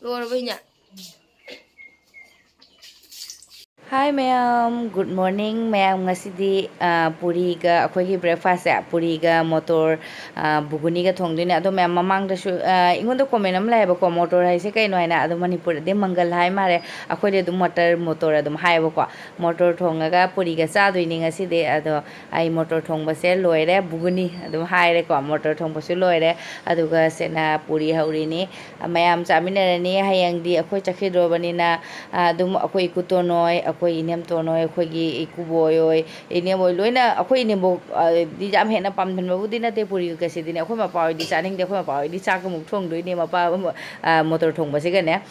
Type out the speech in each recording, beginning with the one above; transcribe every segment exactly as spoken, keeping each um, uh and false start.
ꯂꯣꯏꯔꯕ ꯏꯟꯖꯥꯡ? Hi ꯃꯌꯥꯝ, good morning ꯃꯌꯥꯝ꯫ ꯉꯁꯤꯗꯤ, ꯑ, ꯄꯨꯔꯤꯒ ꯑꯩꯈꯣꯏꯒꯤ breakfastꯁꯦ, ꯄꯨꯔꯤꯒ ꯃꯣꯇꯣꯔ, ꯑ, ꯕꯨꯒꯨꯅꯤꯒ ꯊꯣꯡꯗꯣꯏꯅꯦ꯫ ꯑꯗꯣ ꯃꯌꯥꯝ ꯃꯃꯥꯡꯗꯁꯨ, ꯑ, ꯑꯩꯉꯣꯟꯗ comment ꯑꯃ ꯂꯥꯛꯑꯦꯕꯀꯣ, ꯃꯣꯇꯣꯔ ꯍꯥꯏꯁꯦ ꯀꯩꯅꯣ ꯍꯥꯏꯅ꯫ ꯑꯗꯣ ꯃꯅꯤꯄꯨꯔꯗꯗꯤ ꯃꯪꯒꯜ ꯍꯥꯏ ꯃꯥꯜꯂꯦ, ꯑꯩꯈꯣꯏꯗꯤ ꯑꯗꯨꯝ ꯃꯇꯔ ꯃꯣꯇꯣꯔ ꯑꯗꯨꯝ ꯍꯥꯏꯌꯦꯕꯀꯣ꯫ ꯃꯣꯇꯣꯔ ꯊꯣꯡꯉꯒ ꯄꯨꯔꯤꯒ ꯆꯥꯗꯣꯏꯅꯤ ꯉꯁꯤꯗꯤ꯫ ꯑꯗꯣ ꯑꯩ ꯃꯣꯇꯣꯔ ꯊꯣꯡꯕꯁꯦ ꯂꯣꯏꯔꯦ, ꯕꯨꯒꯨꯅꯤ ꯑꯗꯨꯝ ꯍꯥꯏꯔꯦꯀꯣ꯫ ꯃꯣꯇꯣꯔ ꯊꯣꯡꯕꯁꯨ ꯂꯣꯏꯔꯦ, ꯑꯗꯨꯒ ꯁꯤꯅ ꯄꯨꯔꯤ ꯍꯧꯔꯤꯅꯤ꯫ ꯃꯌꯥꯝ ꯆꯥꯃꯤꯟꯅꯔꯅꯤ꯫ ꯍꯌꯦꯡꯗꯤ ꯑꯩꯈꯣꯏ ꯆꯠꯈꯤꯗ꯭ꯔꯣꯕꯅꯤꯅ, ꯑꯗꯨꯝ ꯑꯩꯈꯣꯏ ꯏꯀꯨꯇꯣꯟ ꯍꯣꯏ, ꯑꯩꯈꯣꯏ ꯏꯅꯦꯝꯇꯣꯟ ꯍꯣꯏ, ꯑꯩꯈꯣꯏꯒꯤ ꯏꯀꯨꯕꯣꯏ ꯍꯣꯏ, ꯏꯅꯦꯝ ꯍꯣꯏ ꯂꯣꯏꯅ꯫ ꯑꯩꯈꯣꯏ ꯏꯅꯦꯝꯕꯣꯛ, ꯑ, ꯗꯤ ꯌꯥꯝ ꯍꯦꯟꯅ ꯄꯥꯝꯖꯟꯕꯕꯨꯗꯤ ꯅꯠꯇꯦ ꯄꯨꯔꯤꯒꯁꯤꯗꯤꯅꯦ꯫ ꯑꯩꯈꯣꯏ ꯃꯄꯥ ꯍꯣꯏꯗꯤ ꯆꯥꯅꯤꯡꯗꯦ꯫ ꯑꯩꯈꯣꯏ ꯃꯄꯥ ꯍꯣꯏꯗꯤ ꯆꯥꯛ ꯑꯃꯨꯛ ꯊꯣꯡꯗꯣꯏꯅꯦ ꯃꯄꯥ, ꯑ, ꯃꯣꯇꯣꯔ ꯊꯣꯡꯕꯁꯤꯒꯅꯦ꯫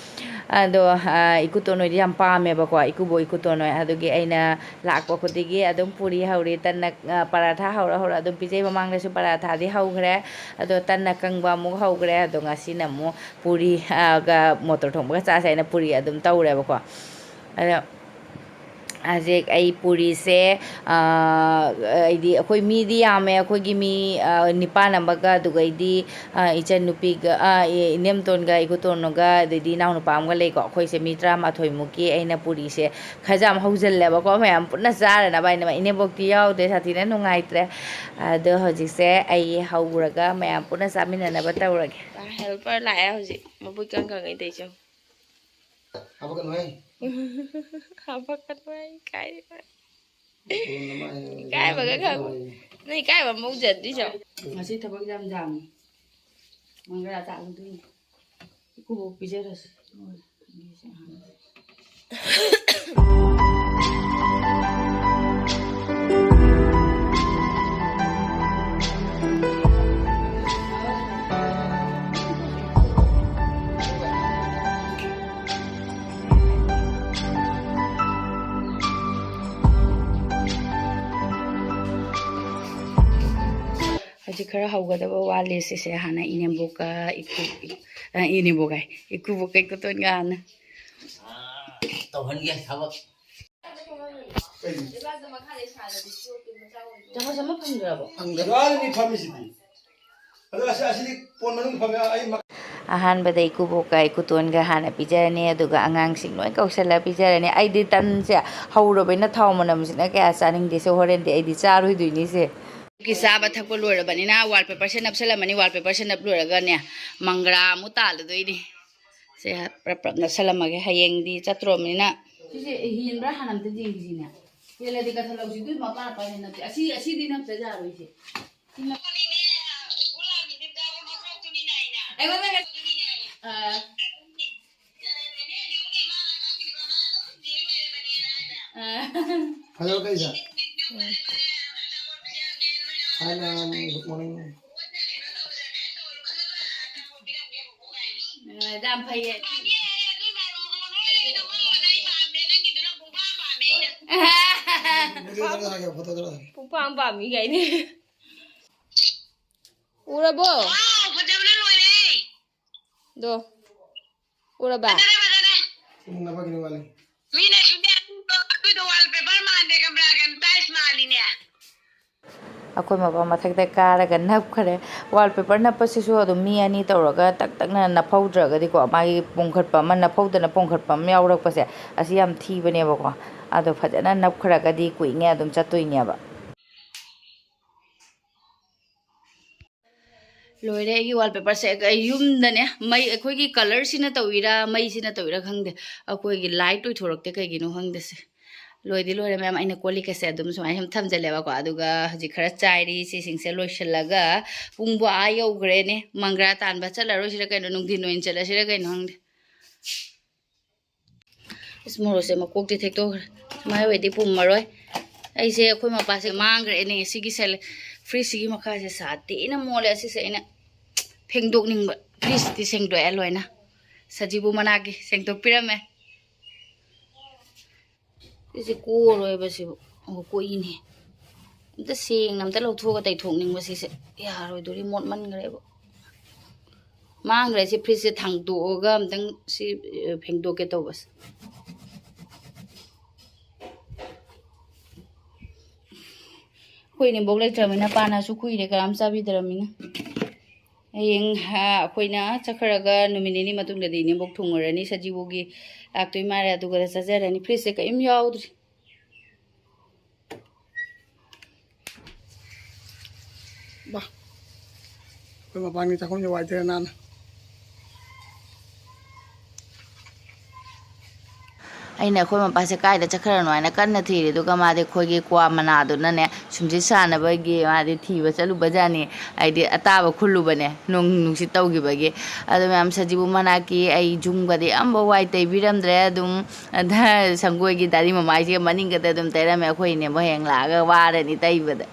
ꯑꯗꯣ, ꯑ, ꯏꯀꯨꯇꯣꯟ ꯍꯣꯏꯗꯤ ꯌꯥꯝ ꯄꯥꯝꯃꯦꯕꯀꯣ, ꯏꯀꯨꯕꯣꯛ ꯏꯀꯨꯇꯣꯟ ꯍꯣꯏ꯫ ꯑꯗꯨꯒꯤ ꯑꯩꯅ ꯂꯥꯛꯄ ꯈꯨꯗꯤꯡꯒꯤ ꯑꯗꯨꯝ ꯄꯨꯔꯤ ꯍꯧꯔꯤ, ꯇꯟꯅ, ꯑ, ꯄꯔꯥꯊꯥ ꯍꯧꯔ ꯍꯧꯔ ꯑꯗꯨꯝ ꯄꯤꯖꯩ꯫ ꯃꯃꯥꯡꯗꯁꯨ ꯄꯔꯥꯊꯥꯗꯤ ꯍꯧꯈ꯭ꯔꯦ, ꯑꯗꯣ ꯇꯟꯅ ꯀꯪꯕ ꯑꯃꯨꯛ ꯍꯧꯈ꯭ꯔꯦ꯫ ꯑꯗꯣ ꯉꯁꯤꯅ ꯑꯃꯨꯛ ꯄꯨꯔꯤ, ꯑ, ꯒ ꯃꯣꯇꯣꯔ ꯊꯣꯡꯕꯒ ꯆꯥꯁꯦ ꯍꯥꯏꯅ ꯄꯨꯔꯤ ꯑꯗꯨꯝ ꯇꯧꯔꯦꯕꯀꯣ꯫ ꯑꯗꯣ ꯍꯧꯖꯤꯛ ꯑꯩ ꯄꯨꯔꯤꯁꯦ, ꯑ, ꯑꯩꯗꯤ ꯑꯩꯈꯣꯏ ꯃꯤꯗꯤ ꯌꯥꯝꯃꯦ, ꯑꯩꯈꯣꯏꯒꯤ ꯃꯤ, ꯑ, ꯅꯤꯄꯥꯟ ꯑꯃꯒ, ꯑꯗꯨꯒꯩꯗꯤ, ꯑ, ꯏꯆꯟꯅꯨꯄꯤꯒ, ꯑ, ꯏ-, ꯏꯅꯦꯝꯇꯣꯟꯒ, ꯏꯀꯨꯇꯣꯟꯒ, ꯑꯗꯩꯗꯤ ꯏꯅꯥꯎꯅꯨꯄꯥ ꯑꯃꯒ ꯂꯩꯀꯣ꯫ ꯑꯩꯈꯣꯏꯁꯦ ꯃꯤ ꯇꯔꯥꯃꯥꯊꯣꯏ ꯃꯨꯛꯀꯤ ꯑꯩꯅ ꯄꯨꯔꯤꯁꯦ ꯈꯔ ꯌꯥꯝ ꯍꯧꯖꯤꯜꯂꯦꯕꯀꯣ, ꯃꯌꯥꯝ ꯄꯨꯟꯅ ꯆꯥꯔꯅꯕ ꯍꯥꯏꯅ꯫ ꯏꯅꯦꯝꯕꯣꯛꯇꯤ ꯌꯥꯎꯗꯦ, ꯁꯥꯊꯤꯅ ꯅꯨꯡꯉꯥꯏꯇ꯭ꯔꯦ꯫ ꯑꯗꯣ ꯍꯧꯖꯤꯛꯁꯦ ꯑꯩ ꯍꯧꯔꯒ ꯃꯌꯥꯝ ꯄꯨꯟꯅ ꯆꯥꯃꯤꯟꯅꯅꯕ ꯇꯧꯔꯒꯦ꯫ Helper ꯂꯥꯛꯑꯦ ꯍꯧꯖꯤꯛ, ꯃꯕꯨꯛ ꯏꯀꯪ ꯀꯪꯉꯩ ꯇꯧꯔꯤꯁꯦ ꯌꯦꯡꯉꯨ꯫ ꯍꯥꯄꯛꯀꯅꯨꯍꯦ꯫ ꯍꯥꯄꯛꯀꯅꯨꯍꯦ, ꯏꯀꯥꯏ꯫ ꯏꯀꯥꯏꯕꯒ ꯈꯪ-, ꯅꯪ ꯏꯀꯥꯏꯕ ꯑꯃ ꯎꯖꯗ꯭ꯔꯤꯁꯦ꯫ ꯉꯁꯤ ꯊꯕꯛ ꯌꯥꯝ ꯌꯥꯝꯃꯤ꯫ ꯃꯪꯒ꯭ꯔꯥ ꯆꯥꯔꯨꯗꯣꯏꯅꯤ꯫ ꯏꯀꯨꯕꯣꯛ ꯄꯤꯖꯔꯁꯤ꯫ ꯍꯧꯖꯤꯛ ꯈꯔ ꯍꯧꯒꯗꯕ ꯋꯥꯠꯂꯤ꯫ ꯁꯤꯁꯦ ꯍꯥꯟꯅ ꯏꯅꯦꯝꯕꯣꯛꯀ ꯏꯀꯨ-, ꯑ, ꯏꯅꯦꯝꯕꯣꯛ ꯍꯥꯏ, ꯏꯀꯨꯕꯣꯛꯀ ꯏꯀꯨꯇꯣꯟꯒ ꯍꯥꯟꯅ꯫ ꯇꯧꯍꯟꯒꯦ ꯊꯕꯛ꯫ ꯆꯥꯃꯁ ꯑꯃ ꯐꯪꯗ꯭ꯔꯕꯣ? ꯐꯪꯗ꯭ꯔꯕ? ꯌꯥꯔꯤꯅꯤ ꯐꯝꯃꯤꯁꯤꯗꯤ꯫ ꯑꯗꯣ ꯑꯁꯤ, ꯑꯁꯤꯗꯤ ꯄꯣꯟ ꯃꯅꯨꯡ ꯐꯝꯃꯦ, ꯑꯩ ꯃ- ꯑꯍꯥꯟꯕꯗ ꯏꯀꯨꯕꯣꯛꯀ ꯏꯀꯨꯇꯣꯟꯒ ꯍꯥꯟꯅ ꯄꯤꯖꯔꯅꯤ, ꯑꯗꯨꯒ ꯑꯉꯥꯡꯁꯤꯡ ꯂꯣꯏ ꯀꯧꯁꯜꯂ ꯄꯤꯖꯔꯅꯤ꯫ ꯑꯩꯗꯤ ꯇꯟꯁꯦ ꯍꯧꯔꯕꯅꯤꯅ ꯊꯥꯎ ꯃꯅꯝꯁꯤꯅ ꯀꯌꯥ ꯆꯥꯅꯤꯡꯗꯦꯁꯦ, ꯍꯣꯔꯦꯟꯗꯤ ꯑꯩꯗꯤ ꯆꯥꯔꯣꯏꯗꯣꯏꯅꯤꯁꯦ꯫ ꯆꯥꯕ ꯊꯛꯄ ꯂꯣꯏꯔꯕꯅꯤꯅ wallpaperꯁꯦ ꯅꯞꯁꯜꯂꯝꯃꯅꯤ, wallpaperꯁꯦ ꯅꯞ ꯂꯣꯏꯔꯒꯅꯦ ꯃꯪꯒ꯭ꯔꯥ ꯑꯃꯨꯛ ꯇꯥꯜꯂꯗꯣꯏꯅꯤ꯫ ꯁꯦ ꯄ꯭ꯔꯞ ꯄ꯭ꯔꯞ ꯅꯞꯁꯜꯂꯝꯃꯒꯦ, ꯍꯌꯦꯡꯗꯤ ꯆꯠꯇ꯭ꯔꯣꯕꯅꯤꯅ꯫ ꯁꯤꯁꯦ ꯍꯦꯟꯕ꯭ꯔꯥ ꯍꯥꯟꯅ ꯑꯝꯇ ꯌꯦꯡꯈꯤꯁꯤꯅꯦ꯫ ꯍꯦꯜꯂꯗꯤ ꯀꯠꯊꯠꯂꯧꯁꯤ, ꯑꯗꯨꯏ ꯃꯄꯥ ꯃꯄꯥ ꯍꯦꯟꯅ ꯅꯠꯇꯦ꯫ ꯑꯁꯤ, ꯑꯁꯤꯗꯤ ꯅꯞꯇ ꯌꯥꯔꯣꯏꯁꯦ꯫ ꯑꯩꯉꯣꯟꯗ ꯑꯥ꯫ ꯑꯥ꯫ ꯐꯖꯕ ꯀꯩꯗ? Hi ma'am, good morning. ꯑꯥ, ꯌꯥꯝ ꯐꯩꯌꯦ꯫ Video ꯈꯔ ꯊꯥꯒꯦ, photo ꯈꯔ ꯊꯥꯒꯦ꯫ ꯄꯨꯡꯄꯥꯝ ꯄꯥꯝꯃꯤ ꯀꯥꯏꯅꯤ꯫ ꯎꯔꯕꯣ? ꯋꯥꯎ, ꯐꯖꯕꯅ ꯂꯣꯏꯔꯦ꯫ ꯗꯣ꯫ ꯎꯔꯕ? ꯐꯖꯔꯦ, ꯐꯖꯔꯦ꯫ ꯎꯝ, ꯅꯕꯒꯤꯅꯤ ꯋꯥꯂꯤ꯫ ꯃꯤꯅ ꯁꯤꯗꯤ ꯑꯗꯨꯗꯣ wallpaper ꯃꯥꯟꯗꯦ, ꯈꯪꯕ꯭ꯔꯥ? ꯀꯩꯅꯣ, tiles ꯃꯥꯜꯂꯤꯅꯦ꯫ ꯑꯩꯈꯣꯏ ꯃꯄꯥ ꯃꯊꯛꯇ ꯀꯥꯔꯒ ꯅꯞꯈ꯭ꯔꯦ꯫ Wallpaper ꯅꯞꯄꯁꯤꯁꯨ ꯑꯗꯨꯝ ꯃꯤ ꯑꯅꯤ ꯇꯧꯔꯒ ꯇꯛ ꯇꯛꯅ ꯅꯞꯍꯧꯗ꯭ꯔꯒꯗꯤꯀꯣ, ꯃꯥꯒꯤ ꯄꯣꯝꯈꯠꯄ ꯑꯃ, ꯅꯞꯍꯧꯗꯅ ꯄꯣꯝꯈꯠꯄ ꯑꯃ ꯌꯥꯎꯔꯛꯄꯁꯦ, ꯑꯁꯤ ꯌꯥꯝ ꯊꯤꯕꯅꯦꯕꯀꯣ꯫ ꯑꯗꯣ ꯐꯖꯅ ꯅꯞꯈ꯭ꯔꯒꯗꯤ ꯀꯨꯏꯉꯩ ꯑꯗꯨꯝ ꯆꯠꯇꯣꯏꯅꯦꯕ꯫ ꯂꯣꯏꯔꯦ ꯑꯩꯒꯤ wallpaperꯁꯦ꯫ ꯑꯩ ꯌꯨꯝꯗꯅꯦ, ꯃꯩ, ꯑꯩꯈꯣꯏꯒꯤ colourꯁꯤꯅ ꯇꯧꯔꯤꯔꯥ, ꯃꯩꯁꯤꯅ ꯇꯧꯔꯤꯔꯥ ꯈꯪꯗꯦ, ꯑꯩꯈꯣꯏꯒꯤ light ꯑꯣꯏꯊꯣꯔꯛꯇꯦ, ꯀꯩꯒꯤꯅꯣ ꯈꯪꯗꯦ ꯁꯦ꯫ ꯂꯣꯏꯗꯤ ꯂꯣꯏꯔꯦ ꯃꯌꯥꯝ, ꯑꯩꯅ ꯀꯣꯜ ꯂꯤꯛꯀꯁꯦ ꯑꯗꯨꯝ ꯁꯨꯃꯥꯏꯅ ꯁꯨꯝ ꯊꯝꯖꯜꯂꯦꯕꯀꯣ꯫ ꯑꯗꯨꯒ ꯍꯧꯖꯤꯛ ꯈꯔ ꯆꯥꯏꯔꯤ, ꯁꯤꯁꯤꯡꯁꯦ ꯂꯣꯏꯁꯤꯜꯂꯒ ꯄꯨꯡꯕꯨ ꯑꯥ ꯌꯧꯈ꯭ꯔꯦꯅꯦ꯫ ꯃꯪꯒ꯭ꯔꯥ ꯇꯥꯟꯕ ꯆꯠꯂꯔꯣꯏꯁꯤꯔꯥ ꯀꯩꯅꯣ, ꯅꯨꯡꯊꯤꯟ ꯑꯣꯏꯅ ꯆꯠꯂꯁꯤꯔꯥ ꯀꯩꯅꯣ ꯈꯪꯗꯦ꯫ ꯏꯁ, ꯃꯣꯔꯣꯛꯁꯦ ꯃꯀꯣꯛꯇꯤ ꯊꯦꯛꯇꯣꯛꯈ꯭ꯔꯦ꯫ ꯁꯨꯃꯥꯏꯅ ꯑꯣꯏꯔꯗꯤ ꯄꯨꯝꯃꯔꯣꯏ꯫ ꯑꯩꯁꯦ ꯑꯩꯈꯣꯏ ꯃꯄꯥꯁꯦ ꯃꯥꯡꯈ꯭ꯔꯦꯅꯦ꯫ ꯁꯤꯒꯤ ꯁꯦꯜ-, fridgeꯁꯤꯒꯤ ꯃꯈꯥꯁꯦ ꯁꯥꯊꯤꯅ ꯃꯣꯠꯂꯦ꯫ ꯑꯁꯤꯁꯦ ꯑꯩꯅ ꯐꯦꯡꯗꯣꯛꯅꯤꯡꯕ꯫ Fridgeꯇꯤ ꯁꯦꯡꯗꯣꯛꯑꯦ ꯂꯣꯏꯅ꯫ ꯁꯖꯤꯕꯨ ꯃꯅꯥꯒꯤ ꯁꯦꯡꯗꯣꯛꯄꯤꯔꯝꯃꯦ꯫ ꯁꯤꯁꯦ ꯀꯣꯛꯑꯔꯣꯏꯕ ꯁꯤꯕꯨ꯫ ꯑꯣ, ꯀꯣꯛꯏꯅꯦ꯫ ꯑꯝꯇ ꯁꯦꯡꯅ ꯑꯝꯇ ꯂꯧꯊꯣꯛꯑꯒ ꯇꯩꯊꯣꯛꯅꯤꯡꯕ ꯁꯤꯁꯦ꯫ ꯌꯥꯔꯣꯏꯗꯣꯔꯤ, ꯃꯣꯠꯃꯟꯈ꯭ꯔꯦꯕ꯫ ꯃꯥꯡꯈ꯭ꯔꯦ꯫ ꯁꯤ fridgeꯁꯦ ꯊꯥꯡꯗꯣꯛꯑꯒ ꯑꯝꯇꯪ ꯁꯤ, ꯑ, ꯐꯦꯡꯗꯣꯛꯀꯦ ꯇꯧꯕꯁꯦ꯫ ꯑꯩꯈꯣꯏ ꯏꯅꯦꯝꯕꯣꯛ ꯂꯩꯇ꯭ꯔꯕꯅꯤꯅ, ꯄꯥꯅꯁꯨ ꯀꯨꯏꯔꯦ ꯀꯅꯥꯝ ꯆꯥꯕꯤꯗ꯭ꯔꯕꯅꯤꯅ꯫ ꯍꯌꯦꯡ, ꯍꯥ, ꯑꯩꯈꯣꯏꯅ ꯆꯠꯈ꯭ꯔꯒ ꯅꯨꯃꯤꯠ ꯅꯤꯅꯤ ꯃꯇꯨꯡꯗꯗꯤ ꯏꯅꯦꯝꯕꯣꯛ ꯊꯨꯡꯉꯔꯅꯤ, ꯁꯖꯤꯕꯨꯒꯤ ꯂꯥꯛꯇꯣꯏ ꯃꯥꯜꯂꯦ, ꯑꯗꯨꯒ ꯆꯥꯖꯔꯅꯤ꯫ ꯐ꯭ꯔꯤꯖꯁꯦ ꯀꯔꯤꯝ ꯌꯥꯎꯗ꯭ꯔꯤ꯫ ꯕꯥ, ꯑꯩꯈꯣꯏ ꯃꯄꯥꯟꯒꯤ ꯆꯥꯛꯈꯨꯝꯁꯦ ꯋꯥꯏ ꯇꯩꯔ ꯅꯥꯟꯅ꯫ ꯑꯩꯅ ꯑꯩꯈꯣꯏ ꯃꯄꯥꯁꯦ ꯀꯥꯏꯗ ꯆꯠꯈ꯭ꯔꯅꯣ ꯍꯥꯏꯅ ꯀꯟꯅ ꯊꯤꯔꯤ, ꯑꯗꯨꯒ ꯃꯥꯗꯤ ꯑꯩꯈꯣꯏꯒꯤ ꯀ꯭ꯋꯥ ꯃꯅꯥꯗꯨꯅꯅꯦ ꯁꯨꯝꯁꯤꯠ ꯁꯥꯟꯅꯕꯒꯤ ꯃꯥꯗꯤ ꯊꯤꯕ ꯆꯠꯂꯨꯕꯖꯥꯠꯅꯤ꯫ ꯍꯥꯏꯗꯤ ꯑꯇꯥꯕ ꯈꯨꯜꯂꯨꯕꯅꯦ, ꯅꯣꯡ ꯅꯨꯡꯁꯤꯠ ꯇꯧꯈꯤꯕꯒꯤ꯫ ꯑꯗꯣ ꯃꯌꯥꯝ, ꯁꯖꯤꯕꯨ ꯃꯅꯥꯛꯀꯤ ꯑꯩ ꯌꯨꯝꯒꯗꯤ ꯑꯝꯕ ꯋꯥꯏ ꯇꯩꯕꯤꯔꯝꯗ꯭ꯔꯦ꯫ ꯑꯗꯨꯝ ꯑꯗ ꯁꯪꯒꯣꯏꯒꯤ ꯗꯥꯔꯤ ꯃꯃꯥꯏꯁꯤꯒ ꯃꯅꯤꯡꯒꯗ ꯑꯗꯨꯝ ꯇꯩꯔꯝꯃꯦ꯫ ꯑꯩꯈꯣꯏ ꯏꯅꯦꯕꯨ ꯍꯌꯦꯡ ꯂꯥꯛꯑꯒ ꯋꯥꯔꯅꯤ ꯇꯩꯕꯗ꯫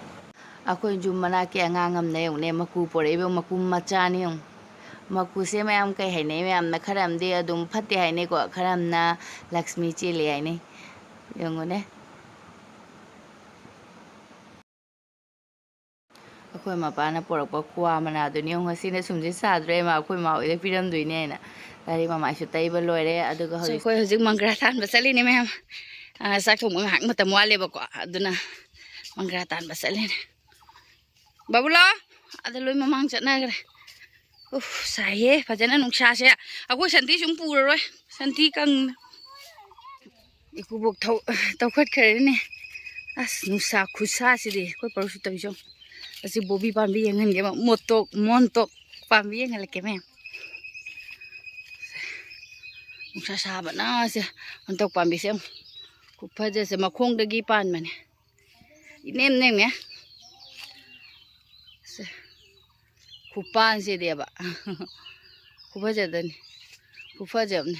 ꯑꯩꯈꯣꯏ ꯌꯨꯝ ꯃꯅꯥꯛꯀꯤ ꯑꯉꯥꯡ ꯑꯃꯅ ꯌꯦꯡꯉꯨꯅꯦ, ꯃꯀꯨ ꯄꯣꯔꯛꯏꯕ, ꯃꯀꯨ ꯃꯆꯥꯅꯤ ꯌꯦꯡꯉꯨ꯫ ꯃꯀꯨꯁꯦ ꯃꯌꯥꯝ ꯀꯩ ꯍꯥꯏꯅꯩ, ꯃꯌꯥꯝꯅ ꯈꯔ ꯑꯃꯗꯤ ꯑꯗꯨꯝ ꯐꯠꯇꯦ ꯍꯥꯏꯅꯩꯀꯣ, ꯈꯔ ꯑꯃꯅ ꯂꯛꯁꯃꯤ ꯆꯦꯜꯂꯤ ꯍꯥꯏꯅꯩ꯫ ꯌꯦꯡꯉꯨꯅꯦ꯫ ꯑꯩꯈꯣꯏ ꯃꯄꯥꯅ ꯄꯨꯔꯛꯄ ꯀ꯭ꯋꯥ ꯃꯅꯥꯗꯨꯅꯤ꯫ ꯌꯦꯡꯉꯨ, ꯉꯁꯤꯅ ꯁꯨꯝꯁꯤ ꯁꯥꯗ꯭ꯔꯦ, ꯏꯃꯥ, ꯑꯩꯈꯣꯏ ꯃꯥ ꯍꯣꯏꯗ ꯄꯤꯔꯝꯗꯣꯏꯅꯦ ꯍꯥꯏꯅ꯫ ꯗꯥꯔꯤ ꯃꯃꯥꯏꯁꯨ ꯇꯩꯕ ꯂꯣꯏꯔꯦ, ꯑꯗꯨꯒ ꯍꯧꯖꯤꯛ ꯑꯩꯈꯣꯏ ꯍꯧꯖꯤꯛ ꯃꯪꯒ꯭ꯔꯥ ꯇꯥꯟꯕ ꯆꯠꯂꯤꯅꯦ ꯃꯌꯥꯝ꯫ ꯑ, ꯆꯥꯛ ꯊꯣꯡꯕ ꯉꯥꯏꯍꯥꯛ ꯃꯇꯝ ꯋꯥꯠꯂꯦꯕꯀꯣ, ꯑꯗꯨꯅ ꯃꯪꯒ꯭ꯔꯥ ꯇꯥꯟꯕ ꯆꯠꯂꯤꯅꯦ꯫ ꯕꯥꯕꯨꯂꯣ, ꯑꯗ ꯂꯣꯏ ꯃꯃꯥꯡ ꯆꯠꯅꯈ꯭ꯔꯦ꯫ ꯎꯐ, ꯁꯥꯏꯍꯦ ꯐꯖꯅ ꯅꯨꯡꯁꯥꯁꯦ꯫ ꯑꯩꯈꯣꯏ ꯁꯟꯊꯤ ꯁꯨꯝ ꯄꯨꯔꯔꯣꯏ, ꯁꯟꯊꯤ ꯀꯪꯅ꯫ ꯏꯀꯨꯕꯣꯛ ꯊꯧ-, ꯇꯧꯈꯠꯈ꯭ꯔꯦꯅꯦ꯫ ꯑꯁ, ꯅꯨꯡꯁꯥ ꯈꯨꯠꯁꯥꯁꯤꯗꯤ꯫ ꯑꯩꯈꯣꯏ ꯄꯔꯨꯁꯨ ꯇꯧꯔꯤꯁꯦ ꯌꯦꯡꯉꯨ꯫ ꯑꯁꯤ ꯕꯣꯕꯤ ꯄꯥꯝꯕꯤ ꯌꯦꯡꯍꯟꯒꯦ꯫ ꯃꯣꯇꯣꯛ, ꯃꯣꯟꯇꯣꯛ ꯄꯥꯝꯕꯤ ꯌꯦꯡꯍꯜꯂꯛꯀꯦ ꯃꯌꯥꯝ꯫ ꯅꯨꯡꯁꯥ ꯁꯥꯕꯅ ꯁꯦ, ꯃꯣꯟꯇꯣꯛ ꯄꯥꯝꯕꯤꯁꯦ ꯌꯦꯡꯉꯨ꯫ ꯈꯨꯐꯖꯁꯦ ꯃꯈꯣꯡꯗꯒꯤ ꯄꯥꯟꯕꯅꯦ꯫ ꯏꯅꯦꯝ ꯅꯦꯝꯃꯦ꯫ ꯁꯦ, ꯈꯨꯄꯥꯟꯁꯤꯗꯤꯕ꯫ ꯈꯨꯐꯖꯗꯅꯤ꯫ ꯈꯨꯐꯖꯕꯅꯤ꯫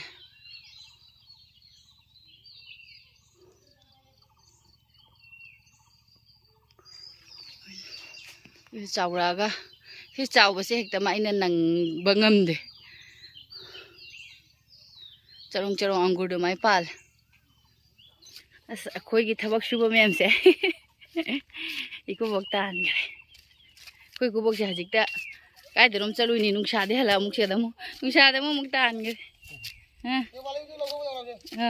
ꯆꯥꯎꯔꯛꯑꯒ, ꯁꯤ ꯆꯥꯎꯕꯁꯦ ꯍꯦꯛꯇ ꯃꯥ ꯑꯩꯅ ꯅꯪꯕ ꯉꯝꯗꯦ꯫ ꯆꯔꯣꯡ ꯆꯔꯣꯡ ꯑꯪꯒꯨꯔꯗꯨꯃꯥꯏ ꯄꯥꯜꯂꯦ꯫ ꯑꯁ, ꯑꯩꯈꯣꯏꯒꯤ ꯊꯕꯛ ꯁꯨꯕ ꯃꯌꯥꯝꯁꯦ꯫ ꯏꯀꯨꯕꯣꯛ ꯇꯥꯍꯟꯈ꯭ꯔꯦ꯫ ꯑꯩꯈꯣꯏ ꯏꯀꯨꯕꯣꯛꯁꯦ ꯍꯧꯖꯤꯛꯇ ꯀꯥꯏꯗꯅꯣꯝ ꯆꯠꯂꯨꯏꯅꯤ, ꯅꯨꯡꯁꯥꯗꯤ ꯍꯜꯂꯛ ꯑꯃꯨꯛ ꯁꯤꯗ ꯑꯃꯨꯛ, ꯅꯨꯡꯁꯥꯗ ꯑꯃꯨꯛ, ꯑꯃꯨꯛ ꯇꯥꯍꯟꯈ꯭ꯔꯦ꯫ ꯑ꯫ ꯑ꯫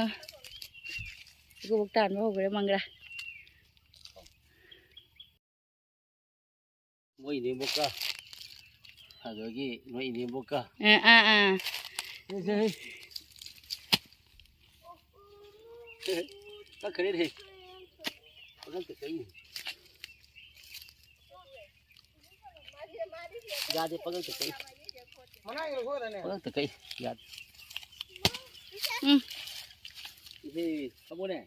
ꯏꯀꯨꯕꯣꯛ ꯇꯥꯍꯟꯕ ꯍꯧꯈ꯭ꯔꯦ ꯃꯪꯒ꯭ꯔꯥ꯫ ꯃꯣꯏ ꯏꯅꯦꯝꯕꯣꯛꯀ꯫ ꯑꯗꯨꯗꯒꯤ ꯅꯣꯏ ꯏꯅꯦꯝꯕꯣꯛꯀ꯫ ꯑꯥ, ꯑꯥ, ꯑꯥ꯫ ꯁꯦ, ꯁꯦ, ꯍꯦ꯫ ꯀꯛꯈ꯭ꯔꯦꯅꯦ꯫ ꯄꯪꯀꯛꯇ ꯀꯛꯏꯅꯦ꯫ ꯌꯥꯗꯦ, ꯄꯪꯀꯛꯇ ꯀꯛꯏ꯫ ꯄꯪꯀꯛꯇ ꯀꯛꯏ꯫ ꯌꯥꯗꯦ꯫ ꯎꯝ꯫ ꯏꯍꯦ, ꯊꯝꯃꯣꯅꯦ꯫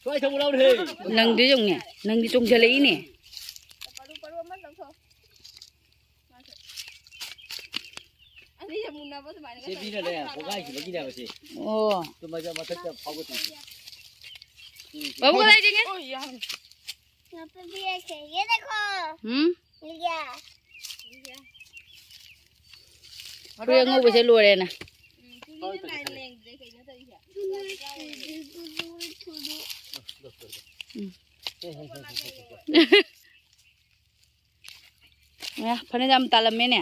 ꯁ꯭ꯋꯥꯏ ꯊꯝꯃꯨ ꯂꯥꯎꯅꯦꯍꯦ꯫ ꯅꯪꯗꯤ ꯌꯦꯡꯉꯨꯅꯦ꯫ ꯅꯪꯗꯤ ꯆꯣꯡꯁꯤꯜꯂꯛꯏꯅꯦ꯫ ꯑꯅꯤꯁꯦ ꯃꯨꯟꯅꯕ ꯑꯗꯨꯃꯥꯏꯅ ꯁꯦ ꯃꯤꯅꯅꯦ, ꯄꯣꯒꯥꯏꯈꯤꯕꯒꯤꯅꯦꯕ ꯁꯤ꯫ ꯑꯣ꯫ ꯇꯨꯝꯕꯁꯦ ꯃꯊꯛꯇ ꯐꯥꯎꯒꯠꯇꯣꯏꯁꯦ꯫ ꯎꯝ꯫ ꯕꯥꯕꯨ ꯀꯗꯥꯏ ꯆꯦꯟꯒꯦ? ꯑꯣ, ꯌꯥꯝ꯫ ꯉꯥꯄ꯭ꯔꯨꯝ ꯄꯤꯔꯛꯀꯦ꯫ ये देखो। ꯎꯝ? ये क्या? ꯐꯨꯔꯤꯠ ꯑꯉꯧꯕꯁꯦ ꯂꯣꯏꯔꯦꯅ꯫ ꯎꯝ, ꯆꯨꯔꯤꯁꯦ ꯂꯥꯏꯟ ꯂꯦꯡꯗ꯭ꯔꯦ, ꯀꯩꯅꯣ ꯇꯧꯔꯤꯁꯦ? ꯎꯝ꯫ ꯑꯦ, ꯐꯅꯦꯛ ꯌꯥꯝ ꯇꯥꯜꯂꯝꯃꯦꯅꯦ꯫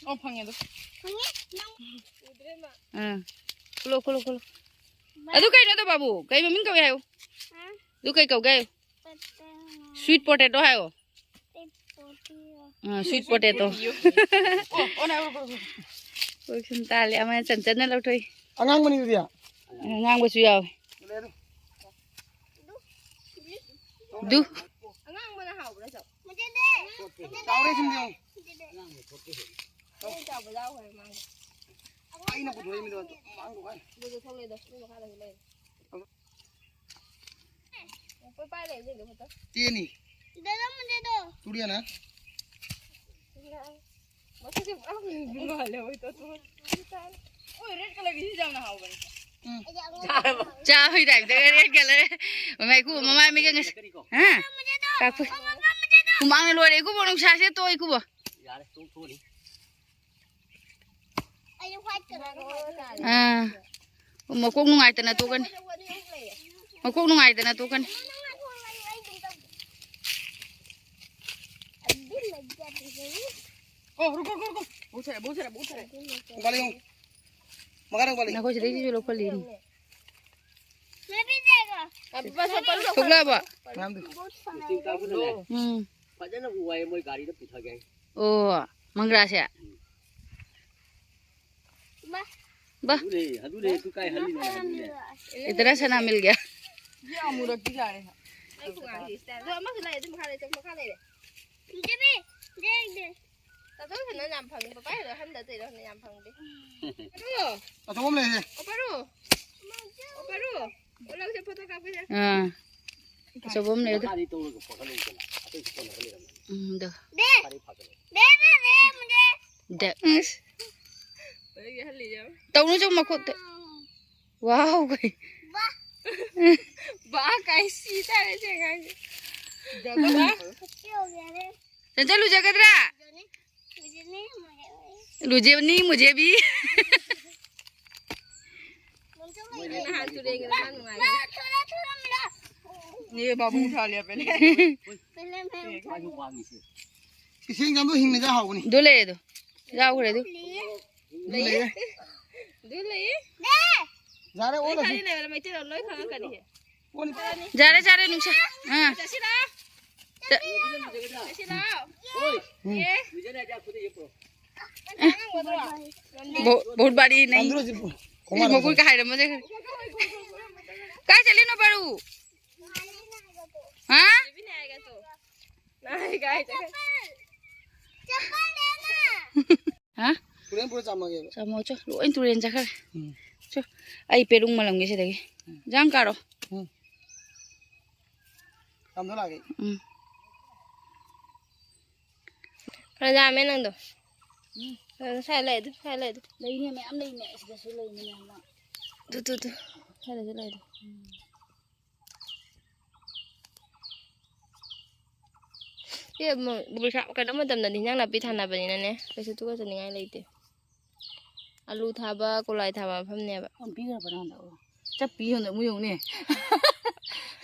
ꯑꯣ, ꯐꯪꯉꯦ ꯑꯗꯨ꯫ ꯐꯪꯉꯦ? ꯅꯪ ꯎꯗ꯭ꯔꯦ ꯃꯥ꯫ ꯑꯥ꯫ ꯈꯨꯜꯂꯣ, ꯈꯨꯜꯂꯣ, ꯈꯨꯜꯂꯣ꯫ ꯃꯥ ꯑꯗꯨ ꯀꯩꯅꯣꯗꯣ ꯕꯥꯕꯨ? ꯀꯩ ꯃꯃꯤꯡ ꯀꯧꯏ ꯍꯥꯏꯌꯨ? ꯍꯥ? ꯑꯗꯨ ꯀꯩ ꯀꯧꯒꯦ ꯍꯥꯏꯌꯨ? ꯄꯠꯇ꯫ Sweet potato ꯍꯥꯏꯌꯣ꯫ Sweet potato. ꯑꯥ, sweet potato꯫ ꯑꯣ, ꯑꯣ, ꯅꯥꯏ, ꯑꯣ, ꯑꯣ, ꯑꯣ꯫ ꯍꯣꯏ, ꯁꯨꯝ ꯇꯥꯜꯂꯦ꯫ ꯑꯃꯅ ꯆꯟ ꯆꯟꯅ ꯂꯧꯊꯣꯛꯏ꯫ ꯑꯉꯥꯡꯕꯅꯤ ꯑꯗꯨꯗꯤ? ꯑꯉꯥꯡꯕꯁꯨ ꯌꯥꯎꯋꯦ꯫ ꯂꯩ ꯑꯗꯨ꯫ ꯗꯨ꯫ ꯑꯉꯥꯡꯕꯅ ꯍꯥꯎꯕ꯭ꯔꯥ, ꯆꯧ? ꯆꯥꯎꯔꯦ, ꯁꯤꯝꯗꯤ ꯌꯦꯡꯉꯨ꯫ ꯑꯩꯅ ꯆꯥꯎꯕ ꯌꯥꯎꯈ꯭ꯔꯦ, ꯃꯥꯡꯗ꯫ ꯑꯩꯅ ꯄꯨꯊꯣꯛꯏꯃꯤꯗꯣ, ꯃꯥꯡꯗꯣ ꯀꯥꯏ? ꯑꯗꯨꯗ ꯊꯣꯛꯂꯛꯑꯦꯗꯣ, ꯁꯤ ꯃꯈꯥꯗꯁꯨ ꯂꯩꯔꯦ꯫ ꯇꯦꯅꯤ꯫ ꯗꯥꯗꯥ, मुझे दो। ꯆꯨꯔꯤꯌꯥꯅ? ꯃꯁꯛꯁꯦ ꯄꯨꯔꯥ ꯍꯨꯏꯕꯨ ꯃꯥꯜꯂꯦ, ꯍꯣꯏ, ꯇꯣ, ꯇꯣ꯫ ꯑꯣꯏ, red colourꯒꯤꯁꯤ ꯌꯥꯝꯅ ꯍꯥꯎꯕꯅꯦ꯫ ꯎꯝ꯫ ꯆꯥꯕꯩ typeꯇꯒ red colour꯫ ꯃꯃꯥꯏ ꯈꯨ, ꯃꯃꯥꯏ ꯃꯤꯠꯀ ꯉꯁꯤ-, ꯍꯥ? ꯀꯥꯛꯐꯩ꯫ ꯍꯨꯃꯥꯡꯅ ꯂꯣꯏꯔꯦ, ꯏꯀꯨꯕꯣꯛ, ꯅꯨꯡꯁꯥꯁꯦ ꯇꯣꯛꯑꯦ, ꯏꯀꯨꯕꯣꯛ꯫ ꯌꯥꯔꯦ, ꯇꯣꯛꯊꯣꯛꯑꯅꯤ꯫ ꯑꯥ꯫ ꯃꯀꯣꯛ ꯅꯨꯡꯉꯥꯏꯇꯅ ꯇꯣꯛꯀꯅꯤ꯫ ꯃꯀꯣꯛ ꯅꯨꯡꯉꯥꯏꯇꯅ ꯇꯣꯛꯀꯅꯤ꯫ ꯑꯣ, ꯔꯨꯀꯣ, ꯔꯨꯀꯣ, ꯔꯨꯀꯣ꯫ ꯕꯍꯨꯠ ꯁꯥꯔꯥ, ꯕꯍꯨꯠ ꯁꯥꯔꯥ, ꯕꯍꯨꯠ ꯁꯥꯔꯥ꯫ ꯃꯈꯥꯗ ꯌꯦꯡꯉꯨ꯫ ꯃꯈꯥꯗ ꯌꯦꯡꯉꯨ, ꯃꯈꯥꯗ ꯌꯦꯡꯉꯨ꯫ ꯅꯈꯣꯏ ꯁꯤꯗꯩꯁꯤꯁꯨ ꯂꯧꯈꯠꯂꯤꯅꯤ꯫ ꯊꯣꯛꯂꯛꯑꯕꯣ? ꯃꯌꯥꯝꯗꯨ꯫ ꯎꯝ꯫ ꯐꯖꯅ ꯎ ꯋꯥꯏ ꯃꯣꯏ ꯒꯥꯔꯤꯗ ꯄꯨꯊꯒꯦ ꯍꯥꯏ꯫ ꯑꯣ, ꯃꯪꯒ꯭ꯔꯥꯁꯦ꯫ ꯕꯥ꯫ ꯑꯗꯨꯅꯦ, ꯑꯗꯨꯅꯦ, ꯑꯗꯨ ꯀꯥꯏ ꯍꯜꯂꯤꯅꯣ ꯍꯥꯏꯕꯅꯦ꯫ ꯏꯇꯅꯥ ꯁꯅꯥ ꯃꯤꯜ ꯒꯌꯥ꯫ ये अमूरत की जा रहे हैं। ꯑꯩ ꯈꯨꯉꯥꯡꯁꯤ ꯁꯤꯗ꯫ ꯑꯗꯣ ꯑꯃꯁꯨ ꯂꯩ, ꯑꯗꯨ ꯃꯈꯥ ꯂꯩ, ꯆꯠ ꯃꯈꯥ ꯂꯩꯔꯦ꯫ ꯇꯥꯇꯣꯟꯁꯤꯅ ꯌꯥꯝ ꯐꯪꯉꯤ, ꯄꯄꯥ ꯍꯦꯟꯅ ꯍꯟꯗ ꯇꯧꯔꯤꯔꯣ, ꯍꯦꯟꯅ ꯌꯥꯝ ꯐꯪꯗꯦ꯫ ꯄꯔꯨ! ꯑꯆꯧꯕ ꯑꯃ ꯂꯩꯔꯦ꯫ ꯑꯣ, ꯄꯔꯨ! ꯑꯣ, ꯄꯔꯨ! ꯑꯣ, ꯂꯧꯁꯦ, ꯐꯣꯇꯣ ꯀꯥꯞꯄꯁꯦ꯫ ꯑꯥ꯫ ꯑꯆꯧꯕ ꯑꯃ ꯂꯩ ꯑꯗꯨ꯫ ꯃꯈꯥꯗꯤ ꯇꯧꯔꯒ ꯄꯣꯈꯠꯂꯛꯏꯗꯅ, ꯑꯇꯩꯁꯨ ꯀꯣꯟꯅꯕ ꯂꯩꯔꯝꯒꯅꯤ꯫ ꯎꯝ, ꯑꯗꯣ꯫ ꯃꯈꯥꯗꯤ ꯐꯖꯔꯦ꯫ ꯗꯦ꯫ ꯎꯝ꯫ ꯍꯧꯖꯤꯛ ꯍꯜꯂꯤ ꯌꯦꯡꯉꯨ꯫ ꯇꯧꯅꯨ ꯆꯣ ꯃꯈꯨꯠꯇ꯫ ꯋꯥꯎ ꯀꯩ꯫ ꯕꯥ ꯀꯥꯏ ꯁꯤ ꯇꯥꯔꯦ ꯁꯤ ꯑꯉꯥꯡꯁꯦ꯫ ꯆꯟꯆꯟ ꯂꯨꯖꯒꯗ꯭ꯔꯥ? ꯂꯨꯖꯦꯅꯤ ꯃꯨꯖꯦ ꯕꯤ꯫ ꯅꯍꯥꯟ ꯇꯨꯔꯦꯟꯒꯤꯗ ꯃꯥ ꯅꯨꯡꯉꯥꯏ꯫ ये बाबू उठा लिया पहले। ꯏꯁꯤꯡ ꯆꯥꯝꯕ ꯍꯤꯡꯅ ꯆꯥ ꯍꯥꯎꯕꯅꯤ꯫ ꯑꯗꯨ ꯂꯩꯌꯦ ꯑꯗꯨ꯫ ꯌꯥꯎꯈ꯭ꯔꯦ ꯑꯗꯨ꯫ ꯑꯗꯨ ꯂꯩꯌꯦ꯫ ꯑꯗꯨ ꯂꯩꯌꯦ꯫ ꯌꯥꯔꯦ, ꯂꯣꯏ ꯑꯣꯜꯂꯁꯤ꯫ ꯈꯪꯉꯤ ꯂꯩꯕ ꯃꯩꯇꯩꯂꯣꯟ ꯂꯣꯏ ꯈꯪꯉꯛꯀꯅꯤ꯫ ꯑꯣꯟ-꯫ ꯌꯥꯔꯦ, ꯌꯥꯔꯦ, ꯅꯨꯡꯁꯥ꯫ ꯑꯥ꯫ ꯆꯠꯁꯤꯔꯣ? ꯆꯠ-꯫ ꯆꯠꯁꯤꯔꯣ? ꯎꯝ꯫ ꯑꯦ꯫ ꯕꯣ-, ꯕꯣꯠ ꯕꯥꯔꯤ ꯅꯩ꯫ ꯇꯥꯟꯗꯨꯔꯣ ꯁꯤ ꯄꯨ-, ꯏꯁ, ꯈꯣꯡꯕꯥꯟ ꯃꯒꯨꯟ ꯑꯃ ꯀꯥ ꯍꯥꯏꯔꯝꯃꯣꯁꯦ꯫ ꯀꯥꯏ ꯆꯠꯂꯤꯅꯣ ꯕꯥꯔꯨ? ꯍꯥ? ꯍꯥ? ꯇꯨꯔꯦꯟ ꯄꯨꯔ ꯆꯥꯝꯃꯒꯦꯕ꯫ ꯆꯥꯝꯃꯣ ꯆꯣ, ꯂꯣꯏ ꯇꯨꯔꯦꯟ ꯆꯠꯈ꯭ꯔꯦ꯫ ꯎꯝ꯫ ꯆꯣ, ꯑꯩ ꯄꯦꯔꯨꯡ ꯃꯥꯜꯂꯝꯒꯦ ꯁꯤꯗꯒꯤ꯫ ꯎꯝ꯫ ꯏꯟꯖꯥꯡ ꯀꯥꯔꯣ꯫ ꯎꯝ꯫ ꯆꯥꯝꯊꯣꯛ ꯂꯥꯛꯑꯒꯦ꯫ ꯎꯝ꯫ ꯐꯅ ꯌꯥꯝꯃꯦ ꯅꯪꯗꯣ꯫ ꯎꯝ꯫ ꯅꯪ ꯁ꯭ꯋꯥꯏ ꯂꯩ ꯑꯗꯨ, ꯁ꯭ꯋꯥꯏ ꯂꯩ ꯑꯗꯨ꯫ ꯂꯩꯅꯦ, ꯃꯌꯥꯝ ꯂꯩꯅꯦ꯫ ꯑꯁꯤꯗꯁꯨ ꯂꯩꯅꯦ ꯃꯌꯥꯝ ꯑꯃ꯫ Two, two, two. ꯁ꯭ꯋꯥꯏꯗꯁꯨ ꯂꯩ ꯑꯗꯨ꯫ ꯎꯝ꯫ ꯏꯕꯦꯝꯃ, ꯕꯣꯔꯤꯁꯥ, ꯀꯩꯅꯣ ꯃꯇꯝꯗꯗꯤ ꯍꯤꯟꯖꯥꯡ ꯅꯥꯄꯤ ꯊꯥꯅꯕꯅꯤꯅꯅꯦ, ꯀꯩꯁꯨ ꯇꯨꯀꯠꯆꯅꯤꯡꯉꯥꯏ ꯂꯩꯇꯦ꯫ ꯑꯂꯨ ꯊꯥꯕ, ꯀꯣꯂꯥꯏ ꯊꯥꯕ ꯃꯐꯝꯅꯦꯕ꯫ ꯑꯣꯟꯕꯤꯈ꯭ꯔꯕ ꯅꯪꯗꯣ? ꯆꯞꯄꯤ ꯌꯦꯡꯉꯨꯅꯦ, ꯑꯃꯨꯛ ꯌꯦꯡꯉꯨꯅꯦ꯫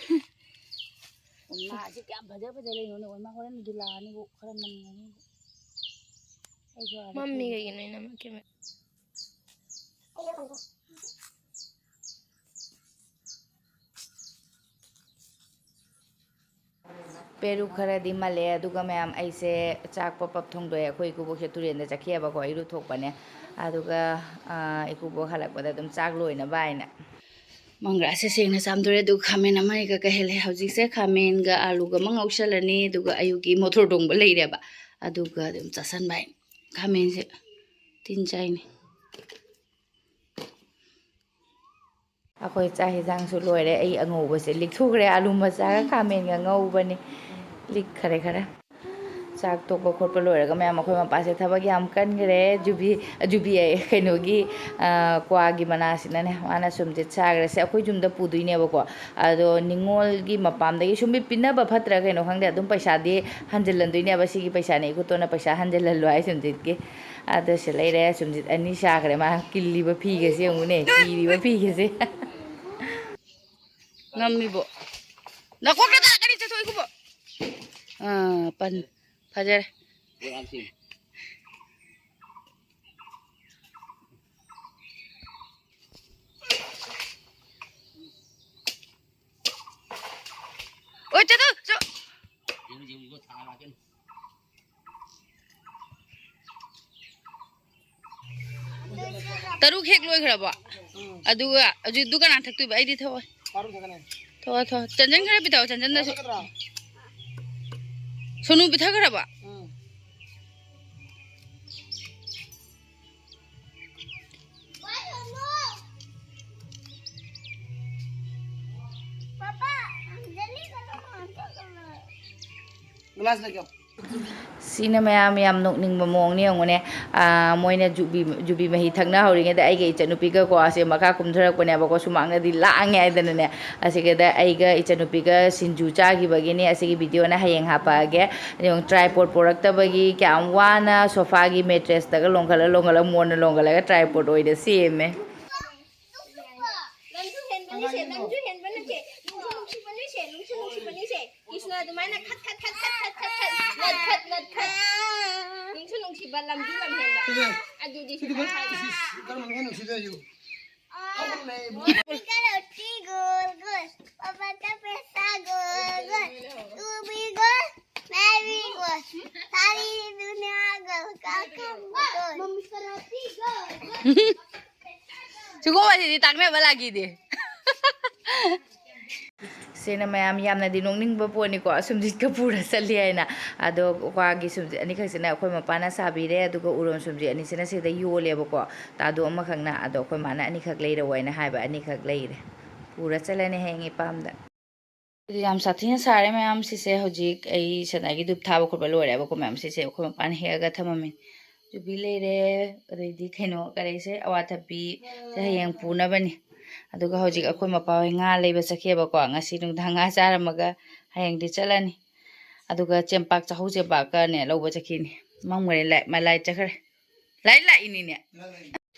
ꯑꯣꯏꯃꯥꯁꯤ ꯀꯌꯥꯝ ꯐꯖ ꯐꯖ ꯂꯩꯅꯣꯅꯦ, ꯑꯣꯏꯃꯥ ꯍꯣꯔꯦꯟꯗꯤ ꯂꯥꯛꯑꯅꯤꯕꯨ, ꯈꯔ ꯃꯟꯒꯅꯤ꯫ ꯑꯩꯁꯨ ꯑꯥꯗ ꯃꯝꯃꯤ ꯊꯣꯡꯉꯦ꯫ ꯀꯩꯒꯤꯅꯣ ꯏꯅꯝꯃ ꯀꯦꯃꯦꯔꯥ? ꯄꯦꯔꯨꯛ ꯈꯔꯗꯤ ꯃꯜꯂꯦ꯫ ꯑꯗꯨꯒ ꯃꯌꯥꯝ, ꯑꯩꯁꯦ ꯆꯥꯛ ꯄꯞ ꯄꯞ ꯊꯣꯡꯗꯣꯛꯑꯦ꯫ ꯑꯩꯈꯣꯏ ꯏꯀꯨꯕꯣꯛꯁꯦ ꯇꯨꯔꯦꯟꯗ ꯆꯠꯈꯤꯑꯕꯀꯣ, ꯏꯔꯨꯊꯣꯛꯄꯅꯦ꯫ ꯑꯗꯨꯒ, ꯑ, ꯏꯀꯨꯕꯣꯛ ꯍꯜꯂꯛꯄꯗ ꯑꯗꯨꯝ ꯆꯥꯛ ꯂꯣꯏꯅꯕ ꯍꯥꯏꯅ꯫ ꯃꯪꯒ꯭ꯔꯥꯁꯦ ꯁꯦꯡꯅ ꯆꯥꯝꯊꯣꯛꯑꯦ꯫ ꯑꯗꯨꯒ ꯈꯥꯃꯦꯟ ꯑꯃ ꯑꯅꯤꯒ ꯀꯛꯍꯜꯂꯦ꯫ ꯍꯧꯖꯤꯛꯁꯦ ꯈꯥꯃꯦꯟꯒ ꯑꯥꯂꯨꯒ ꯑꯃ ꯉꯧꯁꯜꯂꯅꯤ꯫ ꯑꯗꯨꯒ ꯑꯌꯨꯛꯀꯤ ꯃꯣꯇꯣꯔ ꯊꯣꯡꯕ ꯂꯩꯔꯦꯕ, ꯑꯗꯨꯒ ꯑꯗꯨꯝ ꯆꯥꯁꯟꯕ ꯍꯥꯏꯅ꯫ ꯈꯥꯃꯦꯟꯁꯦ ꯇꯤꯟ ꯆꯥꯏꯅꯤ꯫ ꯑꯩꯈꯣꯏ ꯆꯥꯛ ꯍꯦꯟꯖꯥꯡꯁꯨ ꯂꯣꯏꯔꯦ꯫ ꯑꯩ ꯑꯉꯧꯕꯁꯦ ꯂꯤꯛꯊꯣꯛꯈ꯭ꯔꯦ꯫ ꯑꯥꯂꯨ ꯃꯆꯥꯒ ꯈꯥꯃꯦꯟꯒ ꯉꯧꯕꯅꯤ꯫ ꯂꯤꯛꯈꯔꯦ ꯈꯔ꯫ ꯆꯥꯛ ꯇꯣꯛꯄ ꯈꯣꯠꯄ ꯂꯣꯏꯔꯒ ꯃꯌꯥꯝ, ꯑꯩꯈꯣꯏ ꯃꯄꯥꯁꯦ ꯊꯕꯛ ꯌꯥꯝ ꯀꯟꯈ꯭ꯔꯦ꯫ ꯖꯨꯕꯤ, ꯖꯨꯕꯤ ꯑꯌꯦ, ꯀꯩꯅꯣꯒꯤ, ꯑ, ꯀ꯭ꯋꯥꯒꯤ ꯃꯅꯥꯁꯤꯅꯅꯦ, ꯃꯥꯅ ꯁꯨꯝꯁꯤꯠ ꯁꯥꯈ꯭ꯔꯦ꯫ ꯁꯦ ꯑꯩꯈꯣꯏ ꯌꯨꯝꯗ ꯄꯨꯗꯣꯏꯅꯦꯕꯀꯣ꯫ ꯑꯗꯣ ꯅꯤꯉꯣꯜꯒꯤ ꯃꯄꯥꯝꯗꯒꯤ ꯁꯨꯝ ꯃꯤ ꯄꯤꯅꯕ ꯐꯠꯇ꯭ꯔꯥ ꯀꯩꯅꯣ ꯈꯪꯗꯦ, ꯑꯗꯨꯝ ꯄꯩꯁꯥꯗꯤ ꯍꯟꯖꯤꯜꯍꯟꯗꯣꯏꯅꯦꯕ꯫ ꯁꯤꯒꯤ ꯄꯩꯁꯥꯅꯦ, ꯏꯈꯨꯠꯇꯣꯟꯅ ꯄꯩꯁꯥ ꯍꯟꯖꯤꯜꯍꯜꯂꯣ ꯍꯥꯏ ꯁꯨꯝꯁꯤꯠꯀꯤ꯫ ꯑꯗꯨ ꯁꯤ ꯂꯩꯔꯦ꯫ ꯁꯨꯝꯁꯤꯠ ꯑꯅꯤ ꯁꯥꯈ꯭ꯔꯦ꯫ ꯃꯥ ꯀꯤꯜꯂꯤꯕ ꯐꯤꯒꯁꯦ ꯌꯦꯡꯉꯨꯅꯦ, ꯀꯤꯔꯤꯕ ꯐꯤꯒꯁꯦ꯫ ꯉꯝꯃꯤꯕꯣ? ꯅꯀꯣꯛꯇ ꯇꯥꯔꯛꯀꯅꯤ, ꯆꯠꯊꯣꯛ, ꯏꯀꯨꯕꯣꯛ꯫ ꯑꯥ, ꯄꯟ-, ꯐꯖꯔꯦ꯫ ꯑꯣꯏ, ꯆꯠꯊꯣꯛ, ꯆꯠ-꯫ ꯇꯔꯨꯛ ꯍꯦꯛ ꯂꯣꯏꯈ꯭ꯔꯕꯣ? ꯎꯝ꯫ ꯑꯗꯨꯒ ꯍꯧꯖꯤꯛ ꯑꯗꯨ ꯀꯅꯥ ꯊꯛꯇꯣꯏꯕ? ꯑꯩꯗꯤ ꯊꯛꯑꯣꯏ꯫ ꯄꯥꯔꯨ ꯊꯛꯀꯅꯤ꯫ ꯊꯛꯑꯣ, ꯊꯛꯑꯣ꯫ ꯆꯟꯖꯟ ꯈꯔ ꯄꯤꯊꯛꯑꯣ, ꯆꯟꯖꯟꯗꯁꯨ꯫ ꯊꯛꯀꯗ꯭ꯔꯥ? ꯁꯣꯅꯨ ꯄꯤꯊꯛꯈ꯭ꯔꯕꯣ? ꯎꯝ꯫ ꯒ꯭ꯂꯥꯁ ꯂꯩꯀꯦ꯫ ꯁꯤꯅ ꯃꯌꯥꯝ ꯌꯥꯝ ꯅꯣꯛꯅꯤꯡꯕ ꯃꯑꯣꯡꯅꯦ ꯌꯦꯡꯉꯨꯅꯦ꯫ ꯑꯥ, ꯃꯣꯏꯅ ꯖꯨꯕꯤ, ꯖꯨꯕꯤ ꯃꯍꯤ ꯊꯛꯅꯍꯧꯔꯤꯉꯩꯗ ꯑꯩꯒ ꯏꯆꯟꯅꯨꯄꯤꯒꯀꯣ ꯑꯁꯦ ꯃꯈꯥ ꯀꯨꯝꯊꯔꯛꯄꯅꯦꯕꯀꯣ, ꯁꯨꯃꯥꯡꯗꯗꯤ ꯂꯥꯡꯉꯦ ꯍꯥꯏꯗꯅꯅꯦ꯫ ꯑꯁꯤꯒꯗ ꯑꯩꯒ ꯏꯆꯟꯅꯨꯄꯤꯒ ꯁꯤꯡꯖꯨ ꯆꯥꯈꯤꯕꯒꯤꯅꯦ ꯑꯁꯤꯒꯤ ꯚꯤꯗꯤꯑꯣꯅ ꯍꯌꯦꯡ ꯍꯥꯄꯛꯑꯒꯦ꯫ ꯌꯦꯡꯉꯨ, tripod ꯄꯣꯔꯛꯇꯕꯒꯤ ꯀꯌꯥꯝ ꯋꯥꯅ ꯁꯣꯐꯥꯒꯤ ꯃꯦꯇ꯭ꯔꯦꯁꯇꯒ ꯂꯣꯡꯈꯠꯂ ꯂꯣꯡꯈꯠꯂ ꯃꯣꯟꯅ ꯂꯣꯡꯈꯠꯂꯒ tripod ꯑꯣꯏꯅ ꯁꯦꯝꯃꯦ꯫ ꯂꯝꯁꯨ ꯍꯦꯟꯕꯅꯤꯁꯦ, ꯂꯝꯁꯨ ꯍꯦꯟꯕꯅꯤꯁꯦ, ꯅꯨꯡꯁꯨ ꯅꯨꯡꯁꯤꯕꯅꯤꯁꯦ, ꯅꯨꯡꯁꯨ ꯅꯨꯡꯁꯤꯕꯅꯤꯁꯦ꯫ ꯀ꯭ꯔꯤꯁꯅ ꯑꯗꯨꯃꯥꯏꯅ ꯈꯠ ꯈꯠ ꯈꯠ ꯈꯠ ꯈꯠ ꯈꯠ ꯈꯠ ꯅꯠ ꯈꯠ ꯅꯠ ꯈꯠ꯫ ꯅꯨꯡꯁꯨ ꯅꯨꯡꯁꯤꯕ, ꯂꯝꯁꯨ ꯂꯝ ꯍꯦꯟꯕ꯫ ꯑꯗꯨꯗꯤ ꯁꯤꯗ ꯍꯥꯏ꯫ ꯀꯔꯝꯕꯅ ꯍꯦꯟꯅ ꯅꯨꯡꯁꯤꯗꯣꯏꯅꯣ? पापा का रोटी गोल गोल, पापा का पैसा गोल गोल, तू भी गोल, मैं भी गोल, सारी दुनिया गोल, काका गोल। ꯁꯤꯒꯨꯝꯕꯁꯤꯗꯤ ꯇꯥꯛꯅꯕ ꯂꯥꯛꯈꯤꯗꯦ꯫ ꯁꯤꯅ ꯃꯌꯥꯝ ꯌꯥꯝꯅꯗꯤ ꯅꯣꯛꯅꯤꯡꯕ ꯄꯣꯠꯅꯤꯀꯣ, ꯑꯁꯨꯝꯁꯤꯠꯀ ꯄꯨꯔ ꯆꯠꯂꯤ ꯍꯥꯏꯅ꯫ ꯑꯗꯣ ꯀ꯭ꯋꯥꯒꯤ ꯁꯨꯝꯁꯤꯠ ꯑꯅꯤꯈꯛꯁꯤꯅ ꯑꯩꯈꯣꯏ ꯃꯄꯥꯅ ꯁꯥꯕꯤꯔꯦ, ꯑꯗꯨꯒ ꯎꯔꯣꯝ ꯁꯨꯝꯁꯤꯠ ꯑꯅꯤꯁꯤꯅ ꯁꯤꯗ ꯌꯣꯜꯂꯦꯕꯀꯣ, ꯇꯥꯗꯣ ꯑꯃꯈꯛꯅ꯫ ꯑꯗꯣ ꯑꯩꯈꯣꯏ ꯃꯥꯅ ꯑꯅꯤꯈꯛ ꯂꯩꯔꯛꯑꯣ ꯍꯥꯏꯅ ꯍꯥꯏꯕ, ꯑꯅꯤꯈꯛ ꯂꯩꯔꯦ, ꯄꯨꯔ ꯆꯠꯂꯅꯤ ꯍꯌꯦꯡ ꯏꯄꯥꯝꯗ꯫ ꯌꯥꯝ ꯁꯥꯊꯤꯅ ꯁꯥꯔꯦ ꯃꯌꯥꯝ꯫ ꯁꯤꯁꯦ ꯍꯧꯖꯤꯛ ꯑꯩ ꯁꯅꯥꯒꯤ ꯙꯨꯞ ꯊꯥꯕ ꯈꯣꯠꯄ ꯂꯣꯏꯔꯦꯕꯀꯣ ꯃꯌꯥꯝ꯫ ꯁꯤꯁꯦ ꯑꯩꯈꯣꯏ ꯃꯄꯥꯅ ꯍꯦꯛꯑꯒ ꯊꯝꯃꯝꯃꯦ꯫ ꯌꯨꯕꯤ ꯂꯩꯔꯦ, ꯑꯗꯩꯗꯤ ꯀꯩꯅꯣ ꯀꯔꯤꯁꯦ, ꯑꯋꯥꯊꯕꯤ꯫ ꯁꯦ ꯍꯌꯦꯡ ꯄꯨꯅꯕꯅꯤ꯫ ꯑꯗꯨꯒ ꯍꯧꯖꯤꯛ ꯑꯩꯈꯣꯏ ꯃꯄꯥ ꯍꯣꯏ ꯉꯥ ꯂꯩꯕ ꯆꯠꯈꯤꯑꯕꯀꯣ꯫ ꯉꯁꯤ ꯅꯨꯡꯗꯥꯡ ꯉꯥ ꯆꯥꯔꯝꯃꯒ ꯍꯌꯦꯡꯗꯤ ꯆꯠꯂꯅꯤ꯫ ꯑꯗꯨꯒ ꯆꯦꯡꯄꯥꯛ, ꯆꯥꯍꯧ ꯆꯦꯡꯄꯥꯛꯀꯅꯦ ꯂꯧꯕ ꯆꯠꯈꯤꯅꯤ꯫ ꯃꯝꯈ꯭ꯔꯦ, ꯂꯥꯏ-, ꯃ-, ꯂꯥꯏꯠ ꯆꯠꯈ꯭ꯔꯦ꯫ ꯂꯥꯏꯠ ꯂꯥꯛꯏꯅꯤꯅꯦ꯫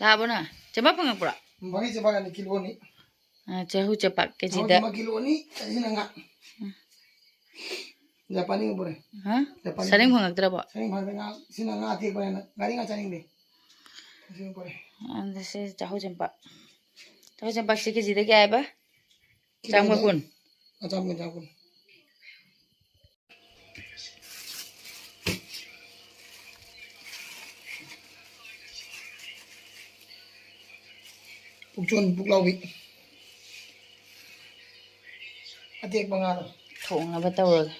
ꯂꯥꯛꯑꯕꯣ ꯅꯪ? ꯆꯦꯡꯄꯥꯛ ꯐꯪꯉꯛꯄ꯭ꯔꯣ? ꯎꯝ, ꯐꯪꯉꯤ, ꯆꯦꯡꯄꯥꯛ ꯑꯅꯤ, ꯀꯤꯂꯣ ꯑꯅꯤ꯫ ꯑ, ꯆꯦꯍꯨ ꯆꯦꯡꯄꯥꯛ ꯆꯥꯍꯧ ꯀꯦꯖꯤꯗ꯫ ꯆꯦꯡꯄꯥꯛ ꯀꯤꯂꯣ ꯑꯅꯤ, ꯑꯁꯤꯅ ꯉꯥ꯫ ꯎꯝ꯫ ꯖꯄꯥꯅꯤ ꯄꯨꯔꯦ꯫ ꯍꯥ? ꯖꯄꯥꯅꯤ꯫ ꯁꯔꯦꯡ ꯐꯪꯉꯛꯇ꯭ꯔꯕꯣ? ꯁꯔꯦꯡ ꯐꯪꯉꯛꯇ꯭ꯔꯦ, ꯉꯥ, ꯁꯤꯅ ꯉꯥ ꯑꯇꯦꯛꯄꯅꯦꯅ꯫ ꯉꯥꯔꯤ ꯉꯥ ꯆꯥꯅꯤꯡꯗꯦ꯫ ꯑꯁꯤꯅ ꯄꯨꯔꯦ꯫ ꯑꯗ ꯁꯤ ꯆꯥꯍꯧ ꯆꯦꯡꯄꯥꯛ꯫ ꯆꯥꯍꯧ ꯆꯦꯡꯄꯥꯛꯁꯤ ꯀꯦꯖꯤꯗ ꯀꯌꯥ ꯍꯥꯏꯕ? ꯀꯤꯂꯣꯗ ꯆꯥꯝꯃꯒ ꯀꯨꯟ꯫ ꯑ, ꯆꯥꯝꯃꯒ ꯀꯨꯟ, ꯆꯥꯝꯃꯒ ꯀꯨꯟ꯫ ꯄꯨꯛꯆꯣꯟ ꯄꯨꯛꯂꯥꯎꯕꯤ꯫ ꯑꯇꯦꯛꯄ ꯉꯥꯗꯣ꯫ ꯊꯣꯡꯅꯕ ꯇꯧꯔꯒꯦ꯫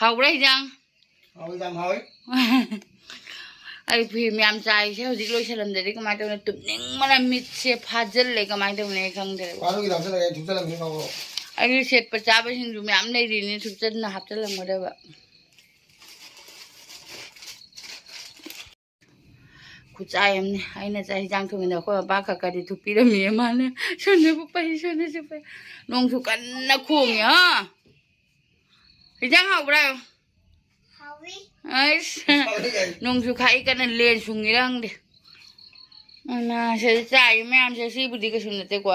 ꯍꯥꯎꯕ꯭ꯔꯥ ꯍꯤꯟꯖꯥꯡ? ꯍꯥꯎꯋꯤ, ꯌꯥꯝ ꯍꯥꯎꯋꯤ꯫ ꯑꯩ ꯐꯤ ꯃꯌꯥꯝ ꯆꯥꯏꯁꯦ ꯍꯧꯖꯤꯛ ꯂꯣꯏꯁꯜꯂꯝꯗ꯭ꯔꯗꯤ ꯀꯃꯥꯏꯅ ꯇꯧꯅꯤ? ꯇꯨꯝꯅꯤꯡꯕꯅ ꯃꯤꯠꯁꯦ ꯐꯥꯖꯤꯜꯂꯦ, ꯀꯃꯥꯏꯅ ꯇꯧꯅꯤ ꯑꯩ ꯈꯪꯗ꯭ꯔꯦ꯫ ꯋꯥꯔꯨꯒꯤ ꯍꯥꯞꯆꯜꯂꯒꯦ, ꯑꯩ ꯊꯨꯞꯆꯜꯂꯝꯒꯦ ꯉꯧꯔꯣ꯫ ꯑꯩꯒꯤ ꯁꯦꯠꯄ ꯆꯥꯕꯁꯤꯡꯁꯨ ꯃꯌꯥꯝ ꯂꯩꯔꯤꯅꯤ, ꯊꯨꯞꯆꯟꯅ ꯍꯥꯞꯆꯜꯂꯝꯒꯗꯕ꯫ ꯈꯨꯠꯆꯥꯏ ꯑꯃꯅꯤ꯫ ꯑꯩꯅ ꯆꯥꯛ ꯍꯤꯟꯖꯥꯡ ꯊꯣꯡꯉꯤꯗ ꯑꯩꯈꯣꯏ ꯃꯄꯥ ꯈꯛ ꯀꯗꯤ ꯊꯨꯞꯄꯤꯔꯝꯃꯤ ꯃꯥꯅ꯫ ꯁꯣꯝꯗꯕꯨ ꯄꯩ, ꯁꯣꯝꯗꯁꯨ ꯄꯩ꯫ ꯅꯣꯡꯁꯨ ꯀꯟꯅ ꯈꯣꯡꯉꯤ, ꯍꯥ? ꯍꯤꯟꯖꯥꯡ ꯍꯥꯎꯕ꯭ꯔꯥ? ꯍꯥꯎꯋꯤ꯫ ꯑꯩꯁ, ꯍꯥꯎꯋꯤ ꯀꯥꯏ꯫ ꯅꯣꯡꯁꯨ ꯈꯥꯛꯏ ꯀꯟꯅ ꯂꯦꯟ ꯁꯨꯡꯉꯤꯔꯥ ꯈꯪꯗꯦ꯫ ꯑꯅꯥ, ꯁꯤꯗ ꯆꯥꯏ ꯃꯌꯥꯝꯁꯦ ꯁꯤꯕꯨꯗꯤ ꯀꯩꯁꯨ ꯅꯠꯇꯦꯀꯣ꯫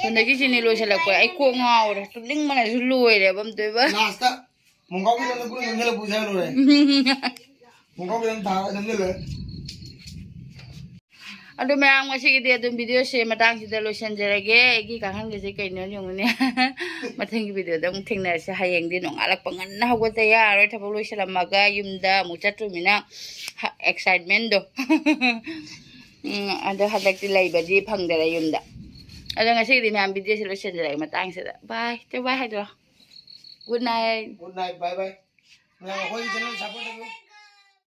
ꯁꯣꯝꯗꯒꯤ ꯆꯤꯅꯤ ꯂꯣꯏꯁꯤꯜꯂꯛꯄ꯫ ꯑꯩ ꯀꯣꯛ ꯉꯥꯎꯔꯦ꯫ ꯇꯨꯝꯅꯤꯡꯕꯅꯁꯨ ꯂꯣꯏꯔꯦꯕ ꯑꯝꯇꯣꯏꯕ꯫ ꯂꯥꯁꯇ ꯃꯣꯡꯒꯥꯎꯒꯤ ꯂꯝꯗ ꯄꯨꯟꯅ ꯅꯝꯁꯤꯜꯂ ꯄꯨꯖꯔ ꯂꯣꯏꯔꯦ꯫ ꯃꯣꯡꯒꯥꯎꯒꯤ ꯂꯝ ꯊꯥꯔꯒ ꯅꯝꯁꯤꯜꯂꯣꯏꯔꯦ꯫ ꯑꯗꯨ ꯃꯌꯥꯝ, ꯉꯁꯤꯒꯤꯗꯤ ꯑꯗꯨꯝ videoꯁꯦ ꯃꯇꯥꯡꯁꯤꯗ ꯂꯣꯏꯁꯤꯟꯖꯔꯒꯦ꯫ ꯑꯩꯒꯤ ꯀꯥꯡꯈꯟꯒꯁꯦ ꯀꯩꯅꯣ ꯌꯦꯡꯉꯨꯅꯦ꯫ ꯃꯊꯪꯒꯤ videoꯗ ꯑꯃꯨꯛ ꯊꯦꯡꯅꯔꯁꯦ꯫ ꯍꯌꯦꯡꯗꯤ ꯅꯣꯡꯉꯥꯜꯂꯛꯄ ꯉꯟꯅ ꯍꯧꯒꯠꯇ ꯌꯥꯔꯣꯏ꯫ ꯊꯕꯛ ꯂꯣꯏꯁꯤꯜꯂꯝꯃꯒ ꯌꯨꯝꯗ ꯑꯃꯨꯛ ꯆꯠꯇꯣꯏꯅꯤꯅ ꯍ-, excitementꯗꯣ꯫ ꯎꯝ, ꯑꯗꯣ ꯍꯟꯗꯛꯇꯤ ꯂꯩꯕꯗꯤ ꯐꯪꯗꯔꯦ ꯌꯨꯝꯗ꯫ ꯑꯗꯣ ꯉꯁꯤꯒꯤꯗꯤ ꯃꯌꯥꯝ videoꯁꯦ ꯂꯣꯏꯁꯤꯟꯖꯔꯒꯦ ꯃꯇꯥꯡꯁꯤꯗ꯫ Bye꯫ Two bye ꯍꯥꯏꯗꯣꯏꯔꯣ? Good night꯫ Good night, bye bye꯫ ꯃꯌꯥꯝ ꯑꯩꯈꯣꯏꯒꯤ channel support ꯇꯧꯕꯤꯌꯨ꯫